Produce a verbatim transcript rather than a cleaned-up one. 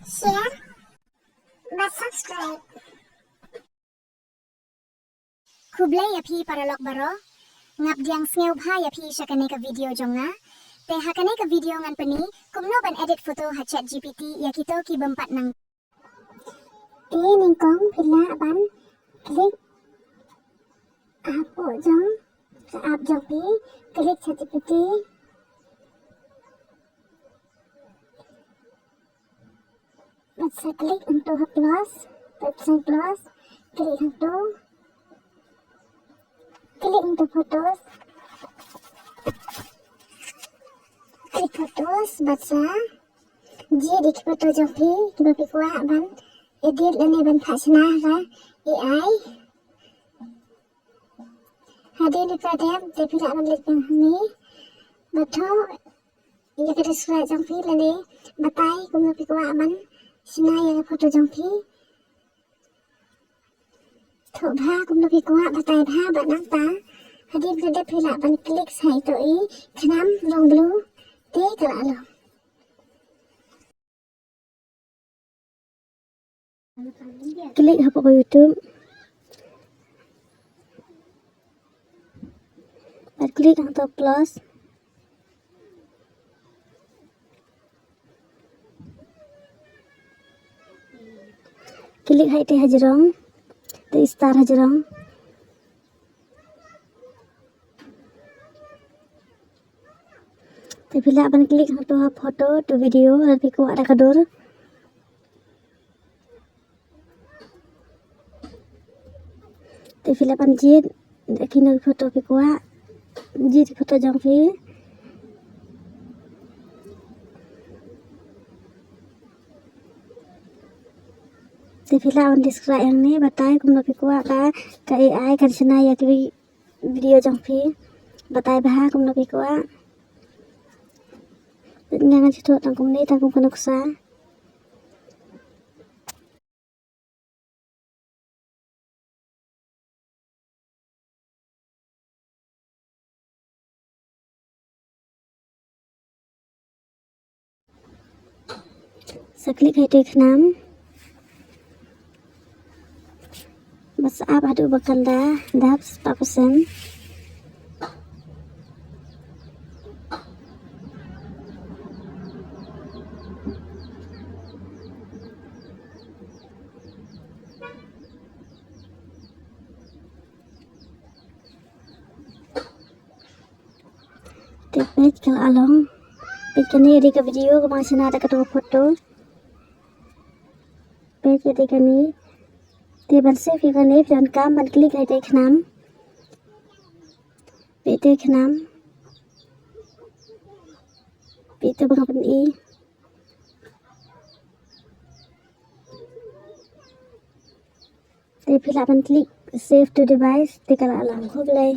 share bad subscribe. Khublei ïa phi paralok baroh. Nga pdiang sngewbha ïa phi sha kane ka video jong nga. Te ha kane ka video ngan pyni kumno ban edit photo ha ChatGPT ïa kito ki bym pat nang. Te nyngkong phi lah ban click hapoh jong ka app jong phi, click ChatGPT. Bad sa click hangto ha plus, bad sa plus, click hangto, click hangto photos, click photos, bad sa jied ïa ki photo jong phi kiba phi kwah ban edit lane ban phah shna ha ka A I. Hadien ba phi dep te phi lah ban leit biang hangne bad thoh ïa ka describe jong phi lane batai kumno phi kwah ban shna ïa ka photo jong phi. Thoh bha kumno phi kwah, batai bha bad nangta hadien ba phi dep phi lah ban click sha ito i khnam rong blue te ka la long. Click hapoh ka YouTube. Bad click hangto plus. Click ha ite hajrong, te star hajrong. Te phi lah ban click hangto ha photo to video, lada phi kwah da ka dur. Te phi lah ban jied da kino ki photo phi kwah, jied ki photo jong phi. Te phi lah ban describe hangne, batai kumno phi kwah ka, ka A I kan shna ïa ki video jong phi. Batai bha kumno phi kwah. Nga ngan shu thoh tang kumne, tang kum ka nuksa. Sa click ha ite i khnam. Bad sa ap haduh ba kan da dap spah percent. Te peit ka la long. Peit kane ri ka video kaba nga shna da kato ka photo. Peit ïa kane. Te ban save ïa kane phi donkam ban click ha ite i khnam. Peit ite i khnam. Peit ito ba nga pyni. Te phi lah ban click save to device, te ka la long. Khublei.